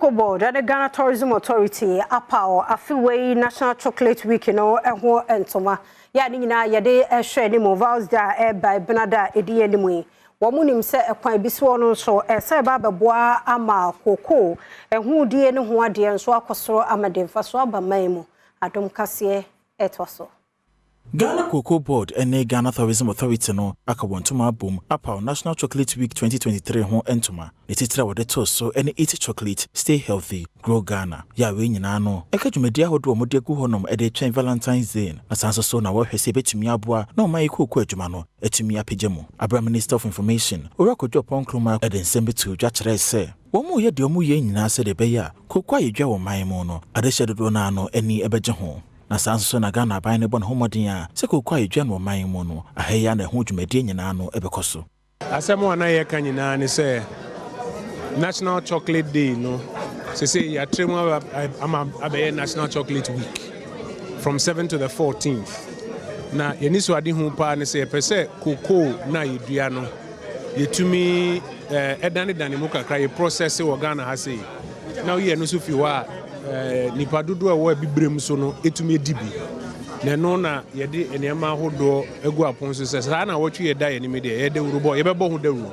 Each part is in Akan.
Cocoa Board ne Ghana Tourism Authority apaw afe wei National Chocolate Week no ho ntoma. Yɛ a ne nyinaa yɛde hwɛ anim Vals da a ɛreba Benada a ɛdi anim yi. Wɔn nim sɛ ɛkwan bi soɔ no nso ɛsɛ ɛba abɛboa ama kookoo ɛho ne ho adeɛ nso akɔ soro ama de mfaso aba man mu. Adom kaseɛ ɛtoa so. Ghana Cocoa Board ne Ghana Tourism Authority no aka wɔn ntoma abom apaw National Chocolate Week 2023 ho ntoma. Ne titire a wɔde too so ne "Eat Chocolate, Stay Healthy, Grow Ghana". Yɛ a wei nyinaa no ɛka dwumadi ahodoɔ a wɔde agu hɔnom de twɛn Valentine's Day, na saa nso so na wɔhwɛ sɛ ɛbɛtumi aboa na ɔman yi kookoo adwuma no atumi apagya mu. Abra Minister of Information, Owura Kojo Oppong Nkrumah, de nsɛm bi to dwa kyerɛɛ sɛ wɔn mu yɛ deɛ wɔn yɛ nyinaa sɛdeɛ ɛbɛyɛ a kookoo a yɛdua wɔ man mu no, adehyɛ dodoɔ no ano ani bɛgye ho. Na saa nso so na Ghana aban no bɔ ne ho mmɔden a sɛ kookoo a yɛdua no wɔ man mu no aha yi a na ɛho dwumadie nyinaa no bɛkɔ so. Asɛm a na yɛka nyinaa ne sɛ National Chocolate Day no, sese yɛatrɛ mu ama abɛyɛ National Chocolate Week from 7 to the 14th. Na yɛni so ade ho paa ne sɛ yɛpɛ sɛ kookoo na yɛdua no, yɛtumi ɛdanedane mu kakra, yɛ process wɔ Ghana ha sei, na woyɛ no nso fi hɔ a nipa dodoɔ a ɛwɔ Abibirem so no ɛtumi adi bi. Na ɛno na yɛde nneɛma ahodoɔ agu apon so sɛ saa na wɔtwe yɛda yɛn anim deɛ, yɛde wurubɔ yɛbɛbɔ ho dawuro.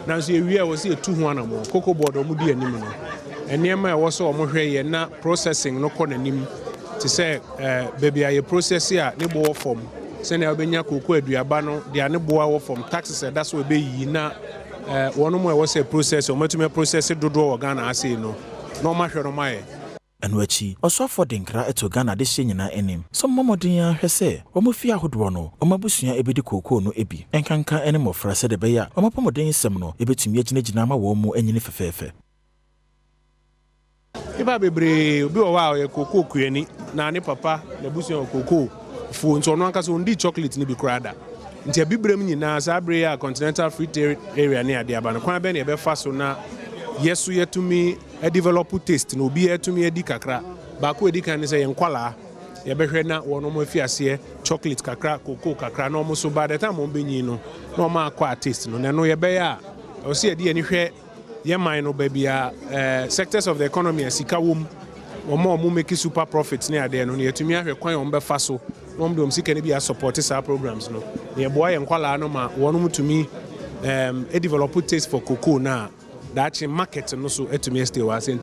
Nanso yɛwie a, wɔ sɛ yɛtu ho anammɔ. Cocoa Board, ɔmo di anim no, nneɛma a ɛwɔ sɛ ɔmo hwɛ yɛ na processing no kɔ n'anim, te sɛ baabi a yɛ process a ne bo wɔ fam, sɛnea wobɛnya kooko aduaba no deɛ ne boa wɔ fam, taxes ɛda so ɛbɛyiyi, na wɔn mu a ɛwɔ sɛ process, wɔn atumi process dodoɔ wɔ Ghana ase no, na wɔn ahwɛ no ma yɛ. Ɛno akyi, ɔsoafoɔ de nkra to Ghana adehyeɛ nyinaa anim sɛ ɔmmɔ mmɔden ahwɛ sɛ wɔn fie ahodoɔ no, wɔn abusua bɛdi kookoo no bi, nkanka ne mmɔfra, sɛdeɛ ɛbɛyɛ a wɔn apɔmuden nsɛm no ɛbɛtumi agyinagyina ama wɔn mu anyini fɛfɛɛfɛ. Nipa bebree, obi wɔ hɔ a ɔyɛ kookoo kuani na ne papa n'abusua wɔ kookoo fuo, nti ɔno ankasa ɔndi chocolate no bi koraa da. Nti Abibirem nyinaa, saa bere yi a Continental Free Trade Area ne adeɛ aba no, kwan bɛn na yɛbɛfa so na yɛ so yɛtumi develop taste na obi atumi adi kakra? Baako a ɛdi kan ne sɛ yɛn nkwalaa, yɛbɛhwɛ na wɔn mo afi aseɛ chocolate kakra, kookoo kakra, na wɔn so by the time wɔn bɛnyin no, na wɔn akɔ a taste no. Na ɛno yɛbɛyɛ a, ɛwɔ sɛ yɛde yɛn ani hwɛ yɛn man no baabi a sectors of the economy a sika wɔ mu, wɔn a wɔn make super profits ne adeɛ no, na yɛtumi ahwɛ kwan a wɔn bɛfa so na wɔn de wɔn sika no bi asupport saa programs no, na yɛboa yɛn nkwalaa no ma wɔn tumi develop taste for cocoa, na daakye market no so atumi stay wɔ ase.